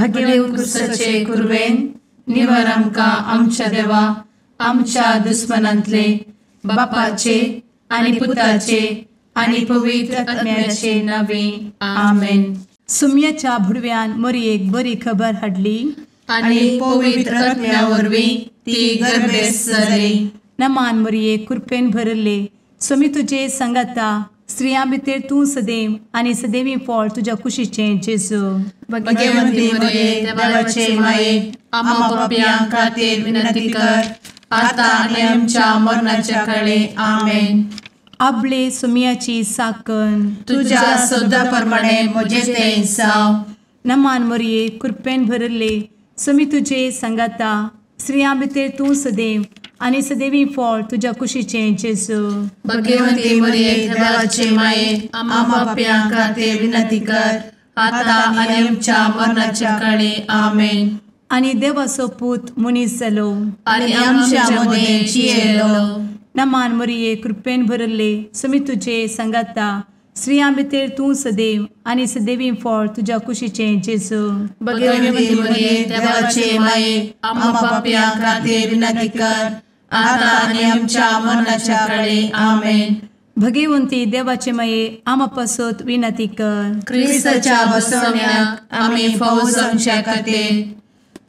भगेव कुरवेन निवर आमकां आमच्या देवा आमच्या दुस्मनांतले बापाचे आनी पुताचे आनी पवित्र आत्म्याचे नावे आमेन. सुम्याच्या भुडव्यान मोरयेक बरी खबर हाडली आनी पवित्र आत्म्या वरवीं ती गर्भेस्त जाली. नमान मोरये, कृपेन भरले, स्वामी तुजे संगाता, स्त्रियां भितर तूं सदैव आनी सदैवी फळ तुज्या कुशीचें जेजू. भगवंती मोरये, देवाचे माये, आम्हा पापयां खातीर विनंती कर आता आनी आमच्या मरणाच्या काळे. आमेन. आपले सुम्याची साकन तुज्या सदा प्रमाणे म्हजें तें जावं. नमान मोरये, कृपेन भरले, स्वामी तुजे संगाता, स्त्रियां भितर तूं सदैव आनी सदैवी फळ तुज्या कुशीचें जेजू. भगवंती मोरये, देवाचे माये, आम्हा पापयां खातीर विनंती कर आता आनी आमच्या मरणाच्या काळे. आमेन. आनी देवाचो पूत मनीस जालो आनी आमच्या मदें जियेलो. नमान मोरये, कृपेन भरले, स्वामी तुजे संगाता, स्त्रियां भितर तूं सदैव आनी सदैवी फळ तुज्या कुशीचें जेजू. भगवंती मोरये, देवाचे माये, आम्हा पापयां खातीर विनंती कर आता आनी आमच्या मरणाच्या काळे. आमेन. भगवंती देवाचे माये, आम्हा पासत विनंती कर. क्रिस्ताच्या बसवण्याक आमी फावो जावच्या खातीर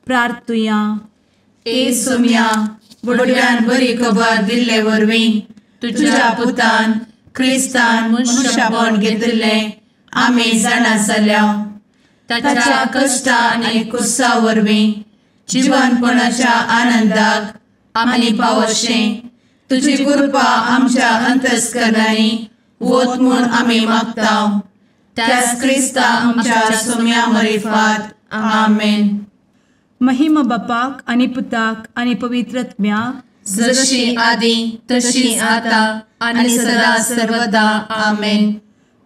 प्रार्थुया. ए सुम्या, बुडव्यान बरी खबर दिल्ले वरवीं तुज्या पुतान क्रिस्तान मनशापण घेतिल्लें आमी जाणा जाल्या. ताच्या कश्टा आनी कुसा वरवीं जिवनपणाच्या आनंदाक आमी पावशें तुजी कृपा आमच्या अंतस्करणांनी वत म्हूण आमी मागता. त्याच क्रिस्ता आमच्या सुम्या मरिफात. आमेन. महिमा बापाक आनी पुताक आनी पवित्र आत्म्याक, जशी आदी तशी आता आनी सदा सर्वदा. आमेन.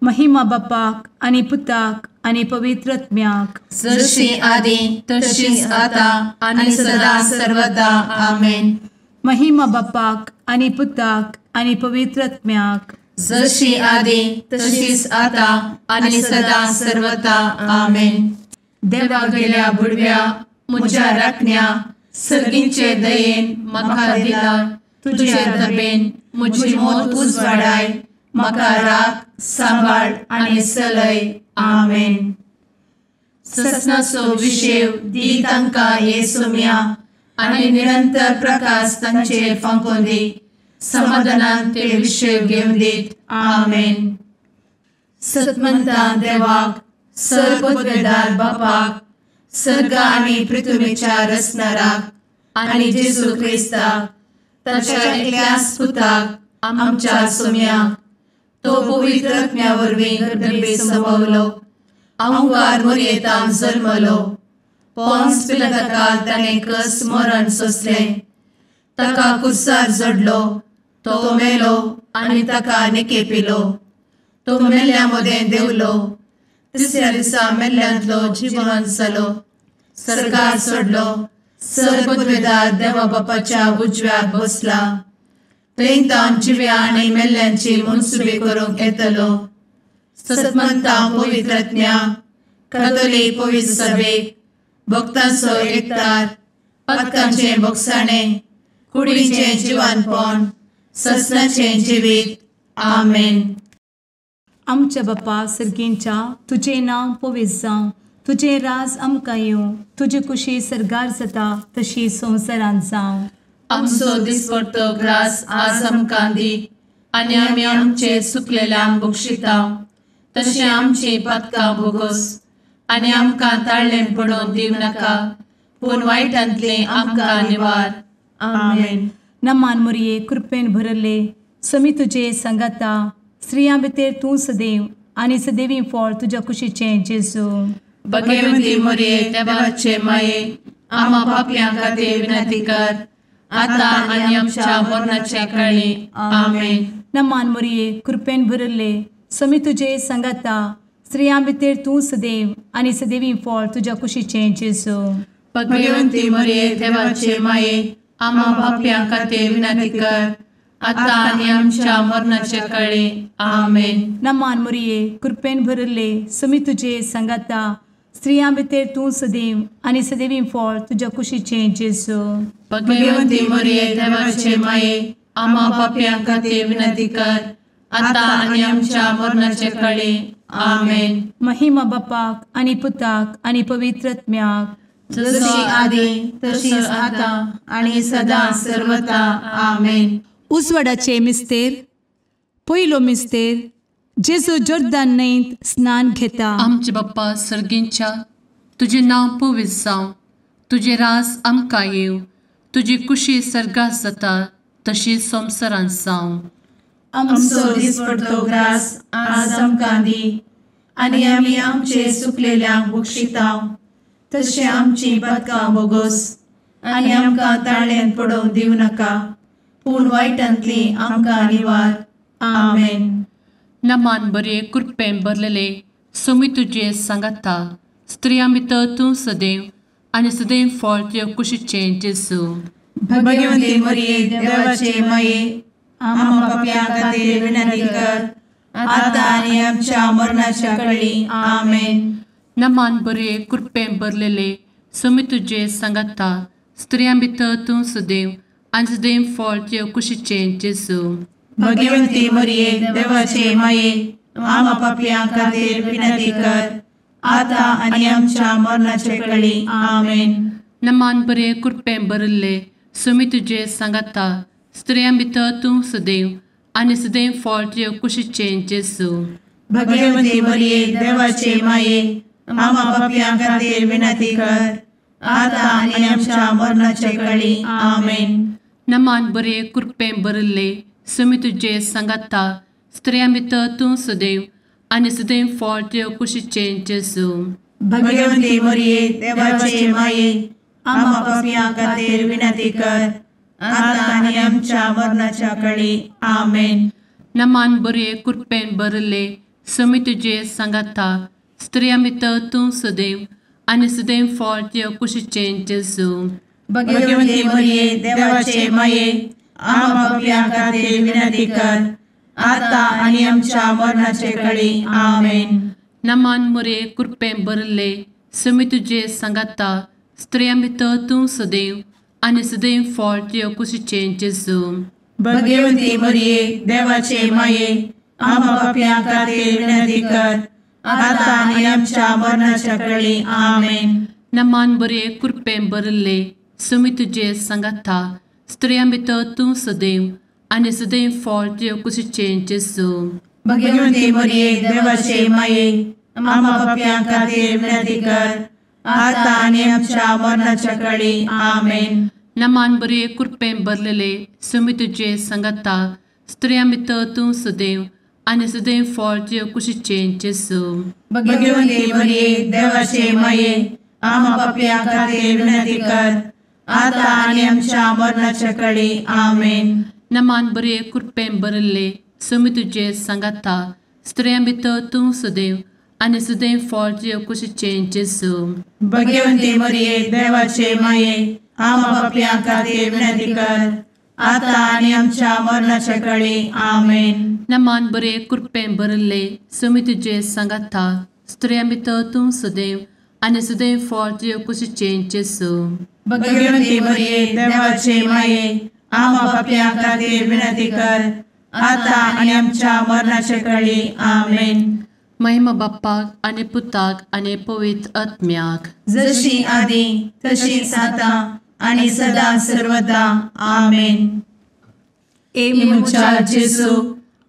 महिमा बापाक आनी पुताक आनी पवित्र आत्म्याक, जशी आदी तशी आता आनी सदा सर्वदा. आमेन. महिमा बापाक आनी पुताक आनी पवित्र आत्म्याक, जशी आदी तशीच आता आनी सदा सर्वदा. आमेन. देवा गेल्या बुडव्या म्हज्या राखण्या सर्गींचे दयेन म्हाका दिला तुजे दबेन म्हजी मोत उजवाडाय, म्हाका राख सांबाळ आनी सलय. आमेन. ससनाचो विशेव दी तांकां हे सुम्या आनी निरंतर प्रकाश तांचेर फांकोवन दी, समाधानान ते विशेव घेवन दीत. आमेन. सतमंता देवाक, सर्वपदवेदार बापाक, सर्ग आनी पृथ्वीच्या रचणाराक आनी जेजू क्रिस्ताक ताच्या एकल्याच पुताक आमच्या सुम्याक, तो पवित्र आत्म्या वरवीं गर्भे संभवलो, अहंकार मोरयेतान जल्मलो, पोन्स पिलाताकाल ताणें कस मरण सोंसलें, ताका कुर्सार जडलो, तो मेलो आनी ताका निकेपिलो, तो मेल्ल्या मदें देंवलो, तिसऱ्या दिसा मेल्ल्यांतलो जिवन जालो, सर्गार सोडलो, सर्वपदवेदार देवा बापाच्या उजव्याक बसला, थंय तावन जिव्या आनी मेल्ल्यांची मनसुबी करूंक येतलो. सतमंता पवित्र आत्म्या, कातोलीक पवित्र सभेक, भक्तांचो एकतार, पातकांचें भोगसाणें, कुडीचें जिवानपण, ससनाचें जिवीत. आमेन. आमच्या बापा सर्गींच्या, तुजें नांव पवित्र जावं, तुजें राज आमकां येवं, तुजी कुशी सर्गार जाता तशी संवसारांत जावं. आमचो दिसपडतो ग्रास आज आमकां दी आनी आमी आमचे सुकलेल्यांक बक्षिता तशें आमची पातकां भोगोस आनी आमकां ताळ्ळें पडोवन दिवं नाका, पूण वायटांतलें आमकां निवार. आमेन. नमान मोरये, कृपेन भरले, स्वामी तुजे संगाता, स्त्रियां भितर तूं सदैव आनी सदैवी फळ तुज्या कुशीचें जेजू. भगवंती मोरये, देवाचे माये, आम्हा पापयां खातीर विनंती कर आता आनी आमच्या मरणाच्या काळी. आमेन. नमान मोरये, कृपेन भरले, स्वामी तुजे संगाता, स्त्रियां भितर तूं सदैव आनी सदैवी फळ तुज्या कुशीचें जेजू. भगवंती मोरये, देवाचे माये, आम्हा पापयां खातीर विनंती कर आता आनी आमच्या मरणाच्या काळी. आमेन. नमान मोरये, कृपेन भरले, स्वामी तुजे संगाता, स्त्रियां भितर तूं सदैव आनी सदैवी फळ तुज्या कुशीचें जेजू. भगवंती मरिये देवाचे माये, आम्हा पापयां खातीर विनंती कर, आतां आनी आमच्या मरणाचे कळे. आमेन. महिमा बापाक आनी पुताक आनी पवित्र आत्म्याक, जशी आदी तशीच आतां आनी सदां सर्वता. आमेन. उजवाडाचे मिस्तेर. पयलो मिस्तेर, जेजू जोर्दान न्हंयत स्नान घेता. आमचे बाप्पा सर्गींच्या, तुजें नांव पवित्र जावं, तुजें राज आमकां येवं, तुजी कुशी सर्गात जाता तशी संवसारांत जावं. आमचो दिसपडतो ग्रास आज आमकां दी, आनी आमी आमचे सुकलेल्यांक बक्षिता तशें आमची पातकां बोगोस, आनी आमकां ताळ्यांत पडोवंक दिवं नाका, पूण वायटांतली आमकां निवार. आमेन. नमान बरे कृपेन भरलेले, सोमी तुजे सांगाता, स्त्रियां भितर तूं सदैव आनी सदैव फळ तुज्या कुशीचें जेजू. भगवंती मरिये देवाचे माये, आम्हा पापयां खातीर विनंती कर, आतां आनी आमच्या मरणाच्या कळी. आमेन. नमान बरे कृपेन भरलेले, सोमी तुजे सांगाता, स्त्रियां भितर तूं सदैव आनी सदैव फळ तुज्या कुशीचें जेजू. भगवंती मरिये देवाचे माये, आम्हा पापयां खातीर विनंती कर, आतां आनी आमच्या मरणाचे कळी. आमेन. नमान बरे कृपेन भरिल्ले, सोमी तुजे सांगाता, स्त्रियां भितर तूं सदैव आनी सदैव फळ तुज्या कुशीचें जेजू. भगवंती मरिये देवाचे माये, आम्हा पापयां खातीर विनंती कर, आतां आनी आमच्या मरणाचे कळी. आमेन. नमान बरे कृपेन भरिल्ले, सोमी तुजे सांगाता, स्त्रियां भितर तूं सदैव आनी सदैव फळ तुज्या कुशीचें जेजू. भगवंती मरिये देवाचे माये, आम्हा पापयां खातीर विनंती कर, आतां आनी आमच्या मरणाच्या कळी. आमेन. नमान बरे कृपेन भरिल्ले, सोमी तुजे सांगाता, स्त्रियां भितर तूं सदैव आनी सदैव फळ तुज्या कुशीचें जेजू. भगवंती मरिये देवाचे माये, आम्हा पापयां खातीर विनंती कर, आतां आनी आमच्या मरणाचे कळी. आमेन. नमान मरिये कृपेन भरिल्ले, सोमी तुजे सांगाता, स्त्रियां भितर तूं सदैव आनी सदैव फळ तुज्या कुशीचें जेजू. भगवंती मरिये देवाचे माये, आम्हा पापयां खातीर विनंती कर, आतां आनी आमच्या मरणाच्या कळी. आमेन. नमान बरे कृपेन भरिल्ले, सोमी तुजे सांगाता, स्त्रियां भितर तूं सदैव आनी सदैव फळ तुज्या कुशीचें जेजू. भगवंती मरिये देवाचे माये, आम्हा पापयां खातीर विनंती कर, आतां आनी आमच्या मरणाच्या कळी. आमेन. नमान बरे कृपेन भरलेले, सोमी तुजे सांगाता, स्त्रियां भितर तूं सदैव आनी सदैव फळ तुज्या कुशीचें जेजू. भगवंती मरिये देवाचे माये, आम्हा पापयां खातीर विनंती कर, आतां आनी आमच्या मरणाच्या कळी. आमेन. नमान बरे कृपेन भरिल्ले, सोमी तुजे सांगाता, स्त्रियां भितर तूं सदैव आनी सदैव फळ तुज्या कुशीचें जेजू. भगवंती मरिये देवाचे माये, आम्हा पापयां खातीर विनंती कर, आतां आनी आमच्या मरणाच्या कळी. आमेन. नमान बरे कृपेन भरिल्ले, सोमी तुजे सांगाता, स्त्रियां भितर तूं सदैव आनी सदैव फळ तुज्या कुशीचें जेजू. भगवंती मरिये देवाचे माये, आम्हा पापयां खातीर विनंती कर, आतां आनी आमच्या मरणाचे कळी. आमेन. महिमा बाप्पाक आनी पुताक आनी पवित्र आत्म्याक, जशी आदी तशीच आतां आनी सदां सर्वदा. आमेन. ए म्हज्या जेजू,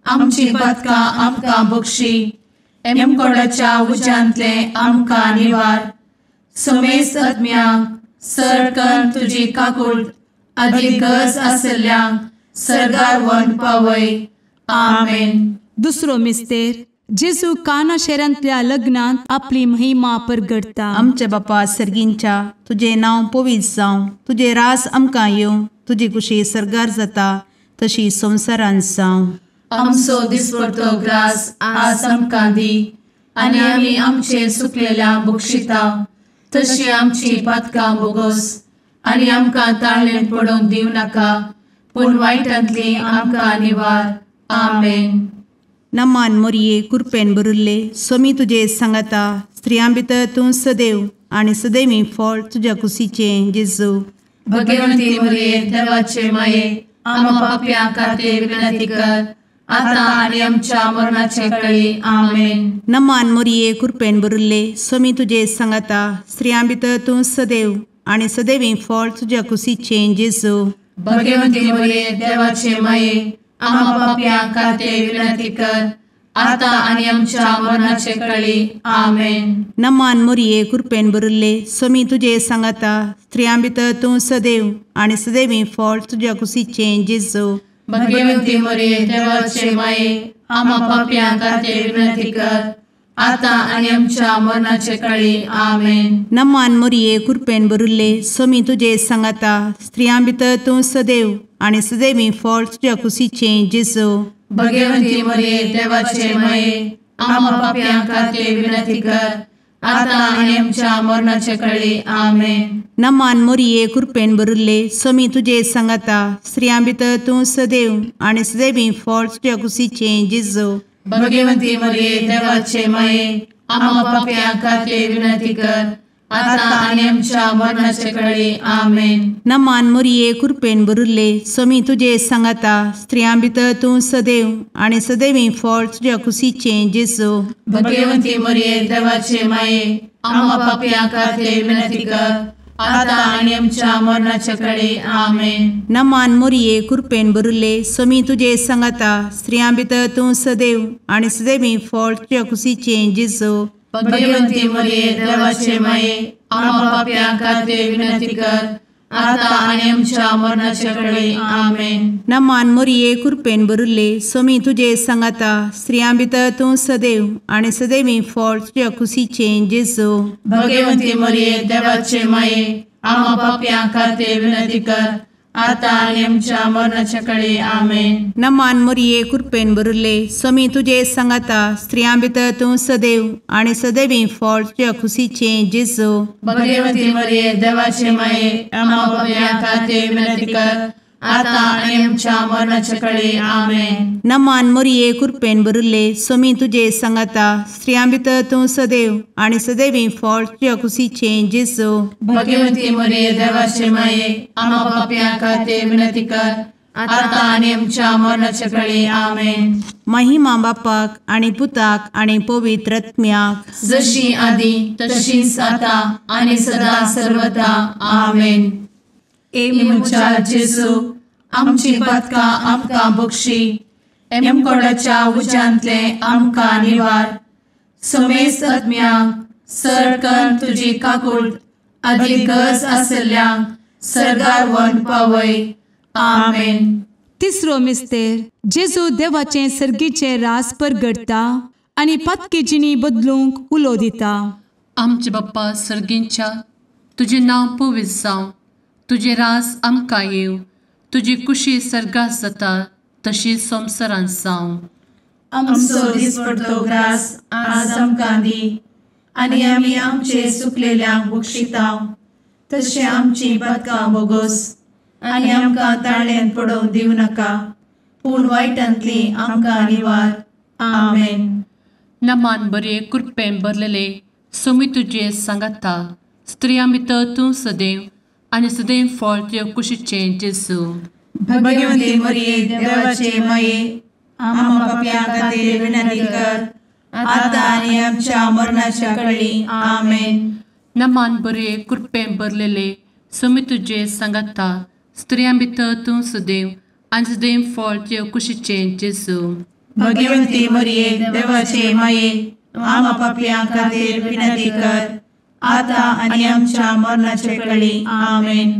आमची पातकां आमकां बक्षी, एमकोडाच्या उज्यांतले आमकां निवार, समेस्त आत्म्यांक सर तुजी काकूट आदी गरज आसल्ल्यांक सर्गार व्हरून पावय. आमेन. दुसरो मिस्तेर, जेजू काना शहरांतल्या लग्नांत आपली महिमा परगटता. आमच्या बापा सर्गींच्या, तुजें नांव पवित्र जावं, तुजें राज आमकां येवं, तुजी कुशी सर्गार जाता तशी संवसारांत जावं. आमचो दिसपडतो ग्रास आज आमकां दी, आनी आमी आमचे सुकलेल्या बक्षिता तशी आमची पातकां बोगोस, आनी आमकां ताळ्ळें पडोवंक दिवं नाका, पूण वायटांतली आमकां निवार. आमेन. नमान मोरये कृपेन भरिल्ले, स्वामी तुजे सांगाता, स्त्रियां भितर तूं सदैव आनी सदैवी फळ तुज्या कुशीचें जेजू। भगवंती मरिये देवाचे माये आम्हा पाप्यां खातीर विनंती कर आता आनी आमच्या मरणाचे वेळी। आमेन। नमान मोरये कृपेन भरिल्ले स्वामी तुजे सांगाता स्त्रियां भितर तूं सदैव आनी सदैवी फळ तुज्या कुशीचें जेजू। भगवंती मरिये देवाचे माये आम्हा पाप्यां खातीर विनंती कर आता आनी आमच्या मरणाचे वेळी। आमेन। नमान मोरये कृपेन भरिल्ले स्वामी तुजे सांगाता स्त्रियां भितर तूं सदैव आनी सदैवी फळ तुज्या कुशीचें जेजू। भगवंती मरिये देवाचे माये आम्हा पाप्यां खातीर विनंती कर आता आनी आमच्या मरणाचे वेळी। आमेन। नमान मोरये कृपेन भरिल्ले स्वामी तुजे सांगाता स्त्रियां भितर तूं सदैव आनी सदैवी फळ तुज्या कुशीचें जेजू। भगवंती मरिये देवाचे माये आम्हा पाप्यां खातीर विनंती कर आता आनी आमच्या मरणाचे वेळी। आमेन। नमान मोरये कृपेन भरिल्ले स्वामी तुजे सांगाता स्त्रियां भितर तूं सदैव आनी सदैवी फळ तुज्या कुशीचें जेजू। भगवंती मरिये देवाचे माये आम्हा पाप्यां खातीर विनंती कर आता आनी आमच्या मरणाचे वेळी। आमेन। नमान मोरये कृपेन भरिल्ले स्वामी तुजे सांगाता स्त्रियां भितर तूं सदैव आनी सदैवी फळ तुज्या कुशीचें जेजू। भगवंती मरिये देवाचे माये आम्हा पाप्यां खातीर विनंती कर आता आनी आमच्या मरणाचे वेळी। आमेन। नमान मोरये कृपेन भरिल्ले स्वामी तुजे सांगाता स्त्रियां भितर तूं सदैव आनी सदैवी फळ तुज्या कुशीचें जेजू। भगवंती मरिये देवाचे माये आम्हा पाप्यां खातीर विनंती कर आता आनी आमच्या मरणाचे वेळी। आमेन। नमान मोरये कृपेन भरिल्ले स्वामी तुजे सांगाता स्त्रियां भितर तूं सदैव आनी सदैवी फळ तुज्या कुशीचें जेजू। भगवंती मरिये देवाचे माये आम्हा पाप्यां खातीर विनंती कर आता आनी आमच्या मरणाचे वेळी। आमेन। नमान मोरये कृपेन भरिल्ले स्वामी तुजे सांगाता स्त्रियां भितर तूं सदैव आनी सदैवी फळ तुज्या कुशीचें जेजू। भगवंती मरिये देवाचे माये आम्हा पाप्यां खातीर विनंती कर आता आनी आमच्या मरणाचे वेळी। आमेन। नमान मोरये कृपेन भरिल्ले स्वामी तुजे सांगाता स्त्रियां भितर तूं सदैव आनी सदैवी फळ तुज्या कुशीचें जेजू। भगवंती मरिये देवाचे माये आम्हा पाप्यां खातीर विनंती कर आता आनी आमच्या मरणाचे वेळी। आमेन। महिमा बापाक आनी पुताक आनी पवित्र आत्म्याक, जशी आदी तशीच आता आनी सदा सर्वदा। आमेन। ए म्हज्या जेजू आमची पातकां आमकां बक्षी, एमकोडाच्या उज्यांतले आमकां निवार, समेस्त आत्म्यांक सरकन तुजी काकूट आदी गरज आसल्ल्यांक सर्गार व्हरून पावय। आमेन। तिसरो मिस्तेर जेजू देवाचें सर्गीचें रास परगटता आनी पातकी जिणी बदलूंक उलो दिता। आमचे बाप्पा सर्गींच्या तुजें नांव पवित्र जावं, तुजें रास आमकां येवं, तुजी कुशी सर्गात जाता तशी संवसारांत जावं। आमचो दिसपडतो ग्रास आज आमकां दी आनी आमी आमचे सुकलेल्यांक बक्षिता तशें आमची पातकां बोगोस आनी आमकां ताळ्यान पडोवंक दिवं नाका, पूण वायटांतली आमकां निवार। आमेन। नमान बरे कृपेन भरलेले स्वामी तुजे सांगाता स्त्रियां भितर तूं सदैव आनी सदैव फळ तुज्या कुशीचें जेजू। भगवंती मरिये देवाचे माये आम्हा पाप्यां खातीर विनंती कर आता आनी आमच्या मरणाच्या वेळी। आमेन। नमान बरे कृपेन भरलेले स्वामी तुजे सांगाता स्त्रियां भितर तूं सदैव आनी सदैव फळ तुज्या कुशीचें जेजू। भगवंती मरिये देवाचे माये आम्हा पाप्यां खातीर विनंती कर आता आनी आमच्या मरणाचे वेळी। आमेन।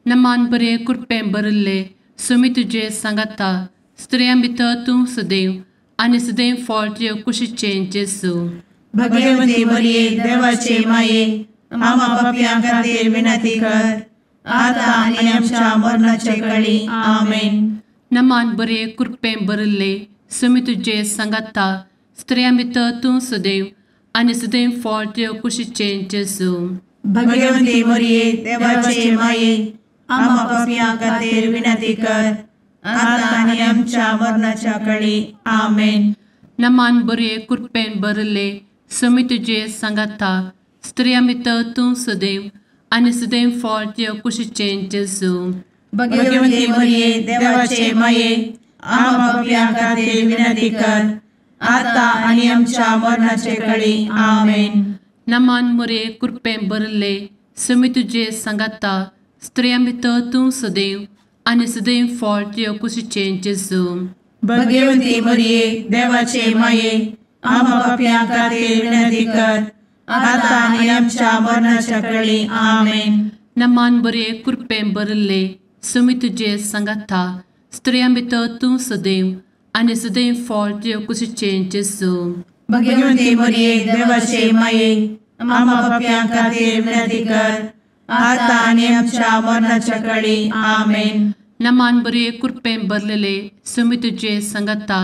नमान बरे कृपेन भरिल्ले स्वामी तुजे सांगाता स्त्रियां भितर तूं सदैव आनी सदैव फळ तुज्या कुशीचें जेजू। भगवंती मरिये देवाचे माये आम्हा पाप्यां खातीर विनंती कर आता आनी आमच्या मरणाचे वेळी। आमेन। नमान बरे कृपेन भरिल्ले स्वामी तुजे सांगाता स्त्रियां भितर तूं सदैव आनी सदैव फळ तुज्या कुशीचें जेजू। भगवंती मरिये देवाचे माये आम्हा पाप्यां खातीर विनंती कर आता आनी आमच्या मरणाच्या वेळी। आमेन। नमान बरे कृपेन भरिल्ले समी तुजे सांगाता स्त्रियां भितर तूं सदैव आनी सदैव फळ तुज्या कुशीचें जेजू। भगवती मरिये देवाचे माये आम्हा पाप्यां खातीर विनंती कर आता आनी आमच्या मरणाचे कळी। आमेन। नमान मोरये कृपेन भरिल्ले समी तुजे सांगाता स्त्रियां भितर तूं सदैव आनी सदैव फळ तुज्या कुशीचें जेजू। भगवती मरिये देवाचे माये आम्हा पाप्यां खातीर विनंती कर आता आनी आमच्या मरणाच्या कळी। आमेन। नमान बरे कृपेन भरिल्ले समी तुजे सांगाता स्त्रियां भितर तूं सदैव आनी सदैव फळ तुज्या कुशीचें जेजू। भगवती मरिये देवाचे माये आम्हा पाप्यां खातीर विनंती कर आता आनी आमच्या मरणाच्या कळी। आमेन। नमान बरे कृपेन भरिल्ले समी तुजे सांगाता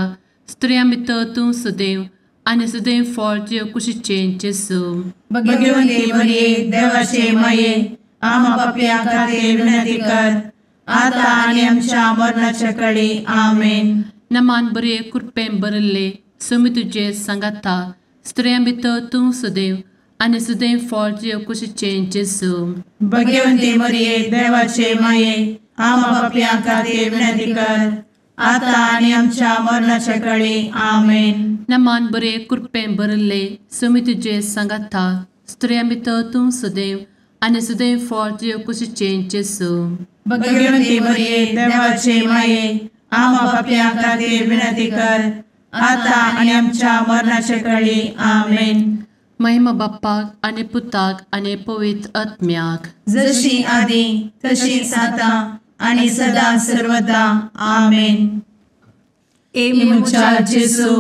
स्त्रियां भितर तूं सदैव आनी सदैव फळ तुज्या कुशीचें जेजू। भगवती मरिये देवाचे माये आम्हा पाप्यां खातीर विनंती कर आता आनी आमच्या मरणाच्या कळी। आमेन। नमान बरे कृपेन भरिल्ले समी तुजे सांगाता स्त्रियां भितर तूं सदैव आनी सदैव फळ तुज्या कुशीचें जेजू। भगवती मरिये देवाचे माये आम्हा पाप्यां खातीर विनंती कर आता आनी आमच्या मरणाच्या कळी। आमेन। नमान बरे कृपेन भरिल्ले समी तुजे सांगाता स्त्रियां भितर तूं सदैव आनी सदैव फळ तुज्या कुशीचें जेजू। भगवती मरिये देवाचे माये आम्हा पाप्यां खातीर विनंती कर आता आनी आमच्या मरणाच्या कळी। आमेन। महिमा बाप्पाक आनी पुताक आनी पवित्र आत्म्याक, जशी आदी तशीच आता आनी सदा सर्वदा। आमेन। ए म्हज्या जेजू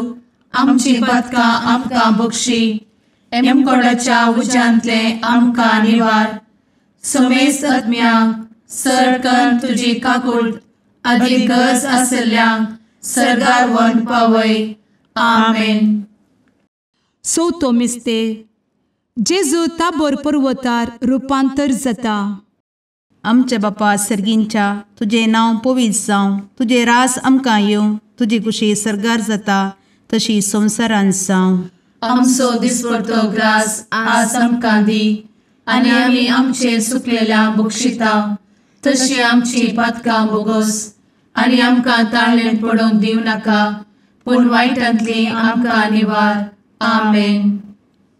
आमची पातकां आमकां बक्षी, एमकोडाच्या उज्यांतले आमकां निवार, समेस्त आत्म्यांक सरकन तुजी काकूट आदी गरज आसल्ल्यांक सर्गार व्हरून पावय। आमेन। चवथो मिस्तेर जेजू ताबोर पर्वतार रुपांतर जाता। आमच्या बापा सर्गींच्या तुजें नांव पवित्र जावं, तुजें राज आमकां येवं, तुजी कुशी सर्गार जाता तशी संवसारांत जावं। आमचो दिसपडतो ग्रास आज आमकां दी आनी आमी आमचे सुकलेल्या बक्षिता तशी आमची पातकां बोगस आनी आमकां ताळेन पडोवंक दिवं नाका पूण वायटांतली आमकां निवार। आमेन।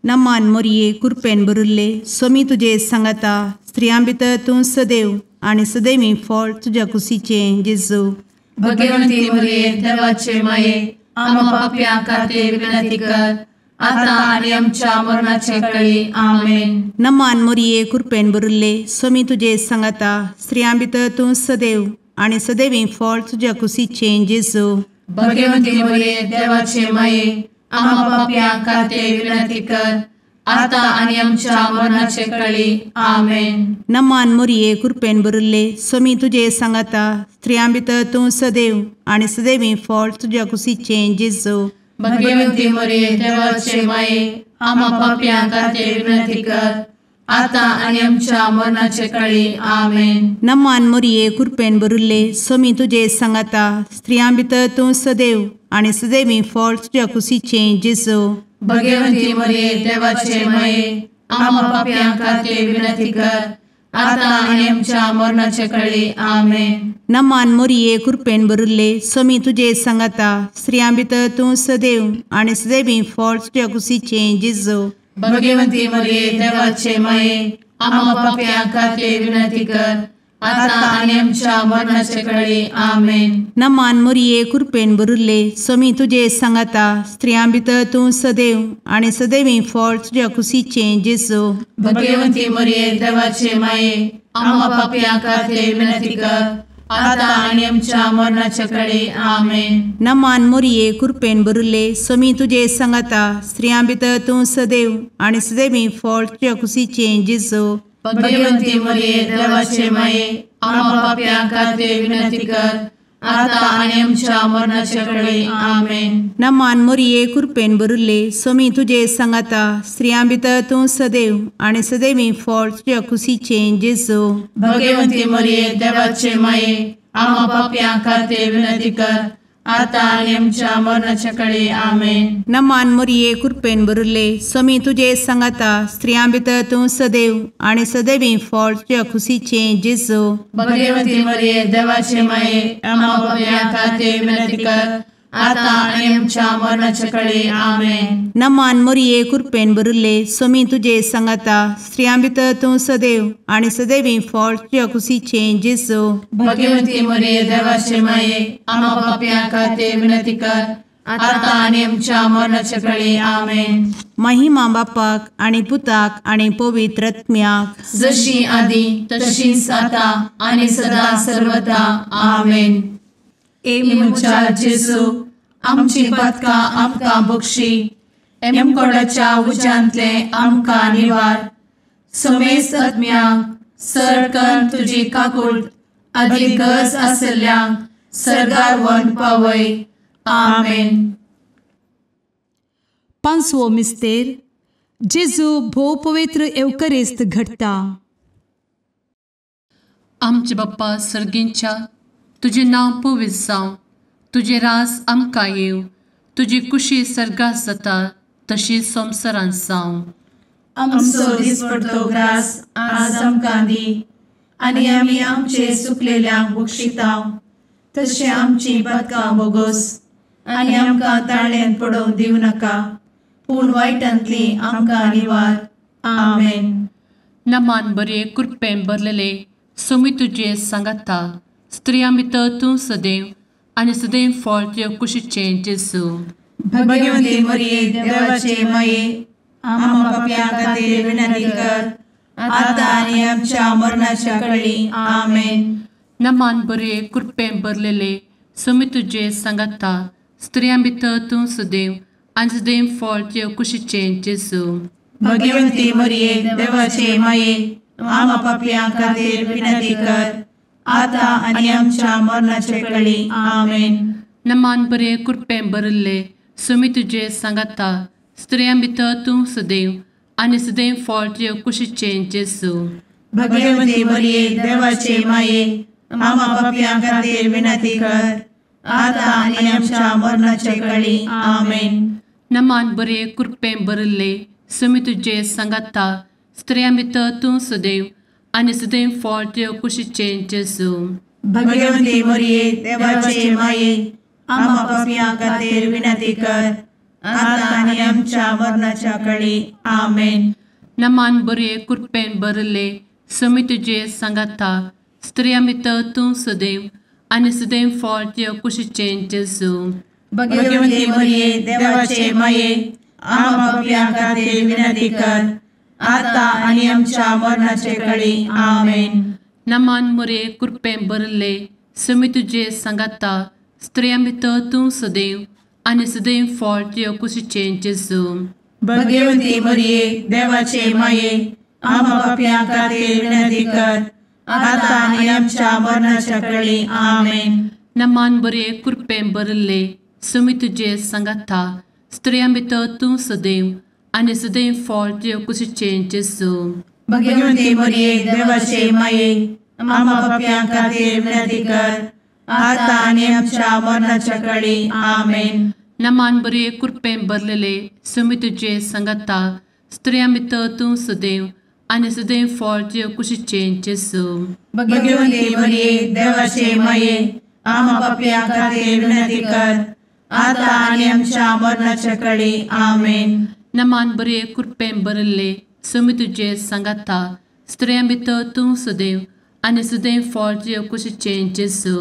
नमान मोरये कृपेन भरिल्ले स्वामी तुजे सांगाता स्त्रियां भितर तूं सदैव आनी सदैवी फळ तुज्या कुशीचें जेजू। भगवंती मोरये देवाचे माये आम्हा पाप्यां खातीर विनंती कर आता आनी आमच्या मरणाचे कळी। आमेन। नमान मोरये कृपेन भरिल्ले स्वामी तुजे सांगाता स्त्रियां भितर तूं सदैव आनी सदैवी फळ तुज्या कुशीचें जेजू। भगवंती मोरये देवाचे माये आम्हा पाप्यां खातीर विनंती कर आता आनी आमच्या मरणाचे कळी। आमेन। नमान मोरये कृपेन भरिल्ले स्वामी तुजे सांगाता स्त्रियां भितर तूं सदैव आनी सदैवी फळ तुज्या कुशीचें जेजू। भगवंती मोरये देवाचे माये आम्हा पाप्यां खातीर विनंती कर आता आनी आमच्या मरणाचे कळी। आमेन। नमान मोरये कृपेन भरिल्ले स्वामी तुजे सांगाता स्त्रियां भितर तूं सदैव आनी सदैवी फळ तुज्या कुशीचें जेजू। भगवंती मोरये देवाचे माये आम्हा पाप्यां खातीर विनंती कर आता आनी आमच्या मरणाचे कळी। आमेन। नमान मोरये कृपेन भरिल्ले स्वामी तुजे सांगाता स्त्रियां भितर तूं सदैव आनी सदैवी फळ तुज्या कुशीचें जेजू। भगवंती मोरये देवाचे माये आम्हा पाप्यां खातीर विनंती कर आता आनी आमच्या मरणाचे कळी। आमेन। नमान मोरये कृपेन भरिल्ले स्वामी तुजे सांगाता स्त्रियां भितर तूं सदैव आनी सदैवी फळ तुज्या कुशीचें जेजू। भगवंती मोरये देवाचे माये आम्हा पाप्यां खातीर विनंती कर आता आनी आमच्या मरणाचे कळी। आमेन। नमान मोरये कृपेन भरिल्ले स्वामी तुजे सांगाता स्त्रियां भितर तूं सदैव आनी सदैवी फळ तुज्या कुशीचें जेजू। भगवंती मोरये देवाचे माये आम्हा पाप्यां खातीर विनंती कर आता आनी आमच्या मरणाचे कळी। आमेन। नमान मोरये कृपेन भरिल्ले स्वामी तुजे सांगाता स्त्रियां भितर तूं सदैव आनी सदैवी फळ तुज्या कुशीचें जेजू। भगवंती मोरये देवाचे माये आम्हा पाप्यां खातीर विनंती कर आतां आनी आमच्या मरणाच्या कळे. आमेन. नमान मोरये कृपेन भरिल्ले, स्वामी तुजे सांगाता, स्त्रियां भितर तूं सदैव आनी सदैवी फळ तुज्या खुशीचें जेजू. भगवती मरिये देवाचे माये, आम्हा पाप्यां खातीर विनंती कर, आतां आनी आमच्या मरणाच्या कळे. आमेन. नमान मोरये कृपेन भरिल्ले, स्वामी तुजे सांगाता, स्त्रियां भितर तूं सदैव आनी सदैवी फळ तुज्या खुशीचें जेजू. भगवती मरिये देवाचे माये, आम्हा पाप्यां खातीर विनंती कर, आतां आनी आमच्या मरणाच्या कळे. आमेन. महिमा बापाक आनी पुताक आनी पवित्र आत्म्याक, जशी आदी तशीच आतां आनी सदा सर्वदा. आमेन. ए म्हज्या जेजू, आमची पातकां आमकां बक्षी, एमकोडाच्या उज्यांतले आमकां निवार, समेस्त आत्म्यांक सरकन तुजी काकूट आदी गरज आशिल्ल्यांक सर्गार व्हरून पावय. आमेन. पांचवो मिस्तेर, जेजू भोव पवित्र एवकरिस्त घडटा. आमचे बाप्पा सर्गींच्या, तुजें नांव पवित्र जावं, तुजें राज आमकां येवं, तुजी कुशी सर्गात जाता तशी संवसारांत जावं. आमचो दिसपडतो ग्रास आज आमकां दी, आनी आमी आमचे सुकलेल्यांक बक्षिता तशें आमची पातकां बोगोस, आनी आमकां ताळ्यांत पडोवंक दिवं नाका, पूण वायटांतली आमकां निवार. आमेन. नमान बरे कृपेन भरलेले, स्वामी तुजे सांगाता, स्त्रियां भितर तूं सदैव आनी सदैव फळ तुज्या कुशीचें जेजू. भगवती मरिये देवाचे माये, आम्हा पाप्यां खातीर विनंती कर, आतां आनी आमच्या मरणाच्या कळी. आमेन. नमान बरे कृपेन भरलेले, स्वामी तुजे सांगाता, स्त्रियां भितर तूं सदैव आनी सदैव फळ तुज्या कुशीचें जेजू. भगवती मरिये देवाचे माये, आम्हा पाप्यां खातीर विनंती कर, आतां आनी आमच्या मरणाचे कळी. आमेन. नमान बरे कृपेन भरिल्ले, स्वामी तुजे सांगाता, स्त्रियां भितर तूं सदैव आनी सदैव फळ तुज्या कुशीचें जेजू. भगवती मरिये देवाचे माये, आम्हा पाप्यां खातीर विनंती कर, आतां आनी आमच्या मरणाचे कळी. आमेन. नमान बरे कृपेन भरिल्ले, स्वामी तुजे सांगाता, स्त्रियां भितर तूं सदैव आनी सदैव फळ तुज्या कुशीचें जेजू. भगवती मरिये देवाचे माये, आम्हा पाप्यां खातीर विनंती कर, आतां आनी आमच्या मरणाच्या कळी. आमेन. नमान बरे कृपेन भरिल्ले, स्वामी तुजे सांगाता, स्त्रियां भितर तूं सदैव आनी सदैव फळ तुज्या कुशीचें जेजू. भगवती मरिये देवाचे माये, आम्हा पाप्यां खातीर विनंती कर, आतां आनी आमच्या मरणाचे कळी. आमेन. नमान मरिये कृपेन भरिल्ले, स्वामी तुजे सांगाता, स्त्रियां भितर तूं सदैव आनी सदैव फळ तुज्या कुशीचें जेजू. भगवती मरिये देवाचे माये, आम्हा पाप्यां खातीर विनंती कर, आतां आनी आमच्या मरणाच्या कळी. आमेन. नमान बरे कृपेन भरिल्ले, स्वामी तुजे सांगाता, स्त्रियां भितर तूं सदैव आनी सदैव फळ तुज्या कुशीचें जेजू. भगवती मरिये देवाचे माये, आम्हा पाप्यां खातीर विनंती कर, आतां आनी आमच्या मरणाच्या कळी. आमेन. नमान बरे कृपेन भरलेले, स्वामी तुजे सांगाता, स्त्रियां भितर तूं सदैव आनी सदैव फळ तुज्या कुशीचें जेजू. भगवती मरिये देवाचे माये, आम्हा पाप्यां खातीर विनंती कर, आतां आनी आमच्या मरणाच्या कळी. आमेन. नमान बरे कृपेन भरिल्ले, स्वामी तुजे सांगाता, स्त्रियां भितर तूं सदैव आनी सदैव फळ तुज्या कुशीचें जेजू.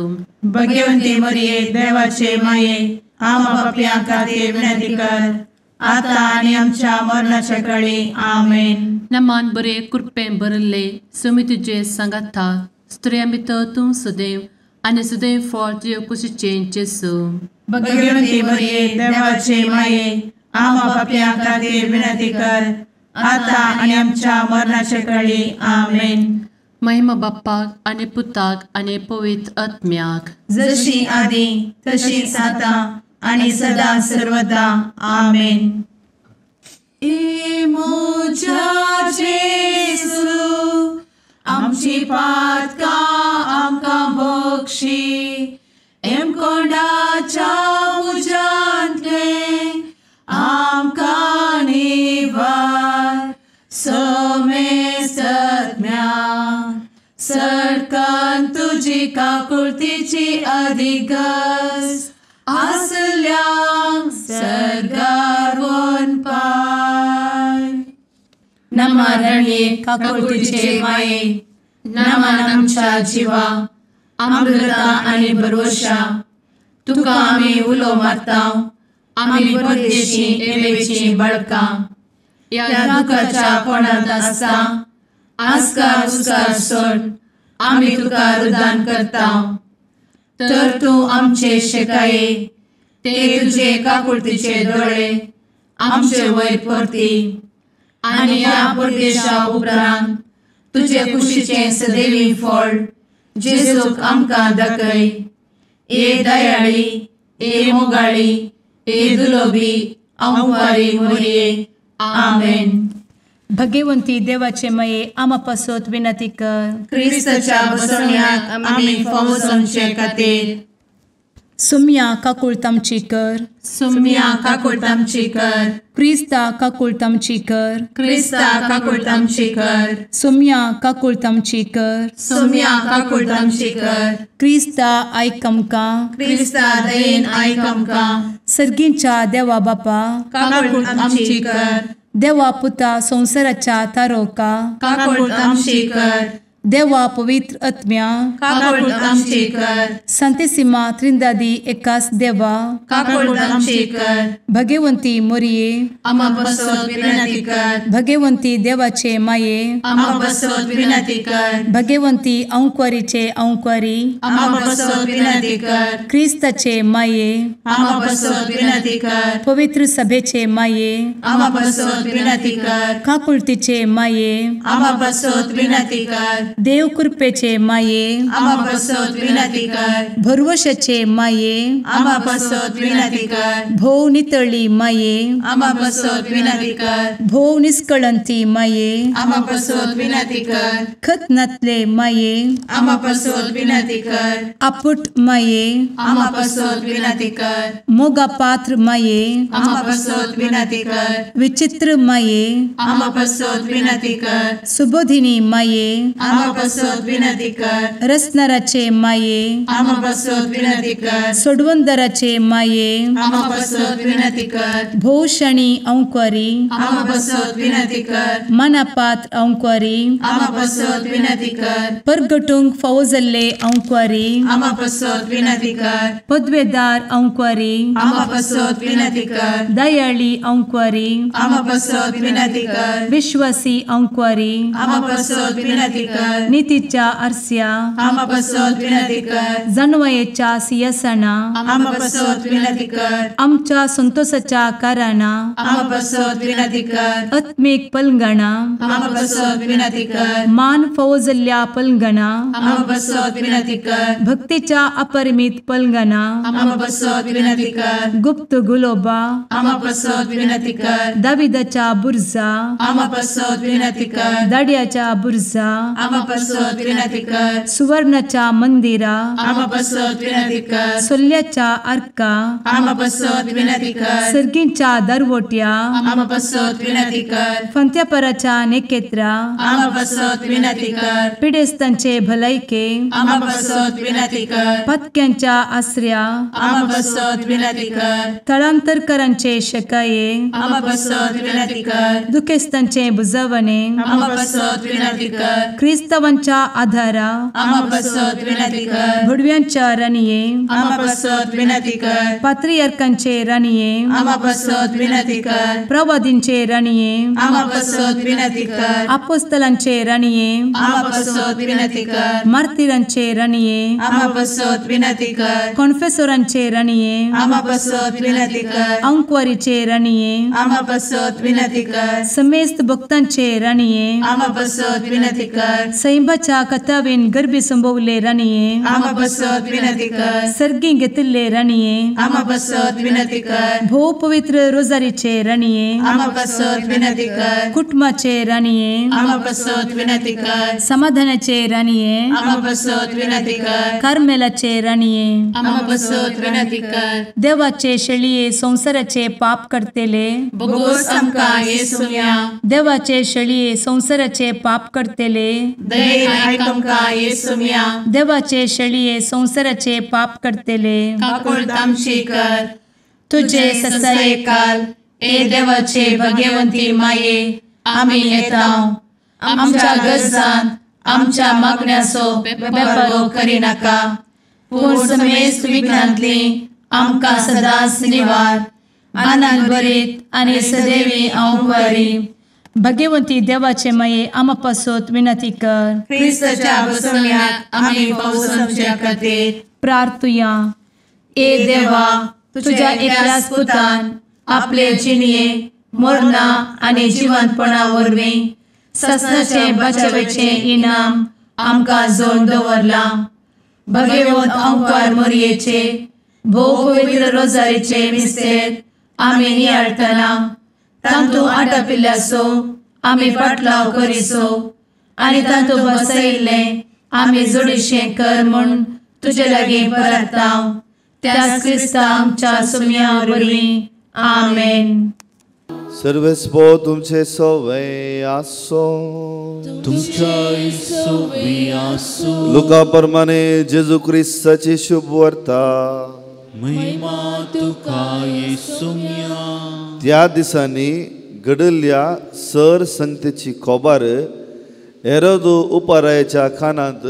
भगवती मरिये देवाचे माये, आम्हा पाप्यां खातीर विनंती कर, आतां आनी आमच्या मरणाच्या कळी. आमेन. नमान बरे कृपेन भरिल्ले, स्वामी तुजे सांगाता, स्त्रियां भितर तूं सदैव आनी सदैव फळ तुज्या कुशीचें जेजू. भगवती मरिये देवाचे माये, आम्हा पाप्यां खातीर विनंती कर, आतां आनी आमच्या मरणाच्या कळी. आमेन. महिमा बाप्पाक आनी पुताक आनी पवित्र आत्म्याक, जशी आदी तशीच आतां आनी सदा सर्वदा. आमेन. ए म्हज्या जेजू, आमची पातकां आमकां बक्षी, एमकोंडाच्या तुजी काकुळतीची अधिगस आसल्यांक सर्गार वनपाय. नमा रणये काकुळतीचे माये, नमन आमच्या जिवा, अमृता आनी भरवशा, तुका आमी उलो मारता, आमी परदेशी एवेची बळकां, ह्या दुखाच्या कोणांत आसता आस्कार उस्कार सोड आमी तुका रुदान करता. तर तूं आमचे शेकाये ते तुजे काकुळतीचे दोळे आमचे वयर परती आनी ह्या परदेशा उपरांत तुजे कुशीचें सदैवी फळ जेजूक आमकां दाखय. ए दयाळी, ए मोगाळी, ए दुलोबी अंवारी मोरये. आमेन. भगवंती देवाचे मये आमा पासत विनंती कर. क्रिस्ताच्या बसवण्याक आमी फावो जावचे खातीर. सुम्या काकुळत आमची कर. सुम्या काकुळत आमची कर. क्रिस्ता काकुळत आमची कर. क्रिस्ता काकुळत आमची कर. सुम्या काकुळत आमची कर. सुम्या काकुळत आमची कर. क्रिस्ता आयक आमकां. क्रिस्ता दयेन आयक आमकां. सर्गींच्या देवा बापा काकुळत आमची कर. देवा पुता संवसाराच्या तारोका काकुळत आमची कर. देवा पवित्र आत्म्या काकुळत आमची कर. संतेसिमा त्रिंदादी एकास देवा काकुळत आमची कर. भगवंती मोरये आमा पासत विनंती कर. भगवंती देवाचे माये आमा पासत विनंती कर. भगवंती अंकुरीचे अंकुरी आमा पासत विनंती कर. क्रिस्ताचे माये आमा पासत विनंती कर. पवित्र सभेचे माये आमा पासत विनंती कर. काकुळतीचे माये आमा पासत विनंती कर. देव कृपेचे माये आमा पासत विनंती कर. भरवशाचे माये आमा पासत विनंती कर. भोव नितळी माये आमा पासत विनंती कर. भोव निष्कळंती माये आमा पासत विनंती कर. खत नातले माये आमा पासत विनंती कर. आपुट माये आमा पासत विनंती कर. मोगा पात्र माये आमा पासत विनंती कर. विचित्र माये आमा पासत विनंती कर. सुबोधिनी माये आमा पासत विनंती कर. रसनाराचे माये आमा पासत विनंती कर. सोडवंदराचे माये आमा पासत विनंती कर. भोवशणी अंकुरी आमा पासत विनंती कर. मनापात्र अंकुरी आमा पासत विनंती कर. परगटूंक फावो जाल्ले अंकुरी आमा पासत विनंती कर. पदवेदार अंकुरी आमा पासत विनंती कर. दयाळी अंकुरी आमा पासत विनंती कर. विश्वासी अंकुरी आमा पासत विनंती कर. नितीच्या आरस्या आमा पासत विनंती कर. जानवयेच्या सिंहासना आमा पासत विनंती कर. आमच्या संतोषाच्या कारणा आमा पासत विनंती कर. आत्मीक पलंगणा आमा पासत विनंती कर. मान फावो जाल्ल्या पलंगणा आमा पासत विनंती कर. भक्तीच्या अपरिमित पलंगणा आमा पासत विनंती कर. गुप्त गुलोबा आमा पासत विनंती कर. दाविदाच्या बुर्जा आमा पासत विनंती कर. दाड्याच्या बुर्जा आमा पासत विनंती कर. सुवर्णाच्या मंदिरा आमा पासत विनंती कर. सोल्ल्याच्या आर्का आमा पासत विनंती कर. सर्गींच्या दरवट्या आमा पासत विनंती कर. फंत्यापराच्या नेकेत्रा आमा पासत विनंती कर. पिडेस्तांचे भलायके आमा पासत विनंती कर. पत्क्यांच्या आसऱ्या आमा पासत विनंती कर. थळांतरकरांचे शकाये आमा पासत विनंती कर. दुखेस्तांचे बुजवणे आमा पासत विनंती कर. क्रिस्तावांच्या आधारा आमा पासत विनंती कर. भुडव्यांच्या राणये आमा पासत विनंती कर. पात्रियार्कांचे राणये आमा पासत विनंती कर. प्रवादींचे राणये आमा पासत विनंती कर. आपोस्तलांचे राणये आमा पासत विनंती कर. मार्तिरांचे राणये आमा पासत विनंती कर. कॉन्फेसोरांचे राणये आमा पासत विनंती कर. अंकुवारीचे राणये आमा पासत विनंती कर. समेस्त भक्तांचे राणये आमा पासत विनंती कर. सैंबाच्या कथावेन गर्भी संभवले राणये आमा पासत विनंती कर. सर्गी घेतिल्ले राणये आमा पासत विनंती कर. भोव पवित्र रोजारीचे राणये आमा पासत विनंती कर. कुटुंबाचे राणये आमा पासत विनंती कर. समाधानाचे राणये आमा पासत विनंती कर. कार्मेलाचे राणये आमा पासत विनंती कर. देवाचे शेळये संवसाराचे पाप करतेले बोगोस आमकां येसुम्या देवाचे शेळये संवसाराचे पाप करतेले दयेन आयक आमकां येसुम्या. देवाचे शेळये संवसाराचे पाप करतले काकुळट आमची कर. तुजे ससायेकाल ए देवाचे भगवंती माये आमी येता आमच्या गरजान आमच्या मागण्याचो बेपर्वो करिनाका पूण समेस्त विघ्नांतली आमकां सदांच निवार. आनंद भरीत आनी सदैवी अंवकारी. भगवंती देवाचे माये आमा पासत विनंती कर. क्रिस्ताच्या बसवण्याक आमी पावसाच्या खातीर प्रार्थुया. ए देवा तुझ्या एकल्याच पुतान आपले जिणये मरणा आनी जिवंतपणा वरवीं ससनाचे बचावेचे इनाम आमकां जोड दवरलां. भगवंत अंकार मोरयेचे भोव पवित्र रोजारीचे मिस्तेर आमी नियाळटना तांतू आटापिल्ल्याचो आमी पाटलाव करिसो आनी तांतू बसयिल्लें आमी जोडीशें कर म्हूण तुजे लागीं परता त्याच क्रिस्ता आमच्या सुम्या वरवीं. आमेन. सर्वेस्पो तुमचे सवे आसो तुमच्या सवे आसो. लुका प्रमाणे जेजू क्रिस्ताची शुभ वार्ता. महिमा तुका येसुम्या. त्या दिसांनी घडिल्ल्या सर संगतेची खबर हेरोद उपरायाच्या कानांत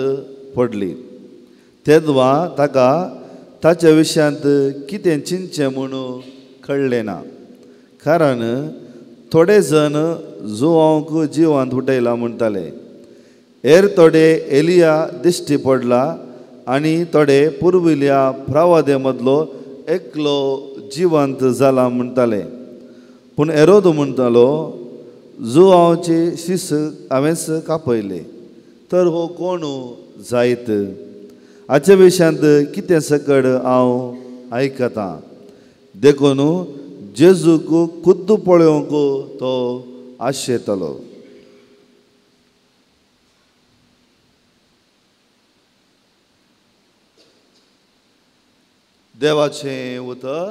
पडली. तेदवा ताका ताच्या विशयांत कितें चिंतचें म्हणून कळ्ळें ना, कारण थोडे जण जुवांक जिवांत उठयला म्हणटाले, हेर थोडे एलिया दिश्टी पडला आनी थोडे पुर्विल्ल्या प्रवादे मदलो एकलो जिवंत जाला म्हणटाले. पूण हेरोद म्हणटालो, जुवांचे शीस हांवेंच कापयले, तर हो कोण जायत? हाचे विशयांत कितें सकड हांव आयकतां. देखून जेजूक खुद्द पळोवंक तो आशेतालो. देवाचें उतर.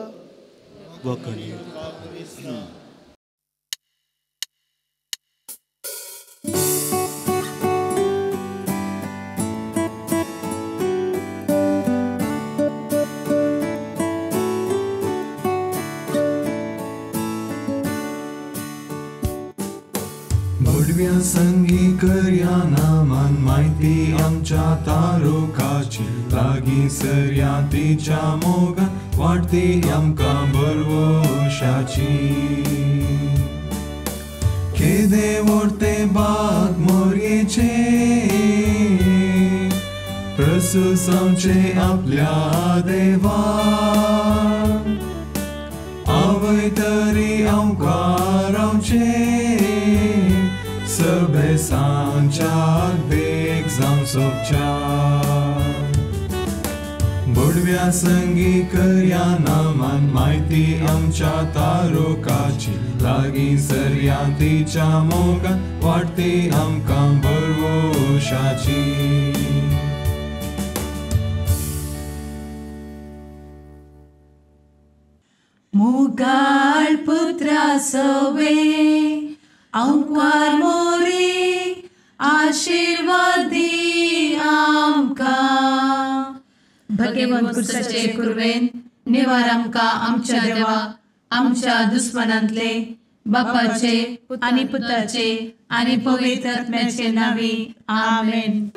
संगी करया नामान माहिती आमच्या तारुकाची लागीं सरया तिच्या मोगान वाडती आमकां बरवशाची. केदे व्हडते बाग मोरयेचे प्रसूस आमचे आपल्या देवा आवय तरी आमकां रावचे सबेसांच्या देख जावं सोबच्या. बुडव्या संगी करया नामान माहिती आमच्या तारुकाची लागीं सरया तिच्या मोगान वाडती आमकां बरवशाची. मुगाळ पुत्रा सवे अंकार मोरी आशीर्वादी आमकां. भगवंत पुरुषाचे कुर्वेन निवार आमकां आमच्या देवा आमच्या दुस्मनांतले बापाचे आनी पुताचे आनी पवित्र आत्म्याचे नांवी. आमेन.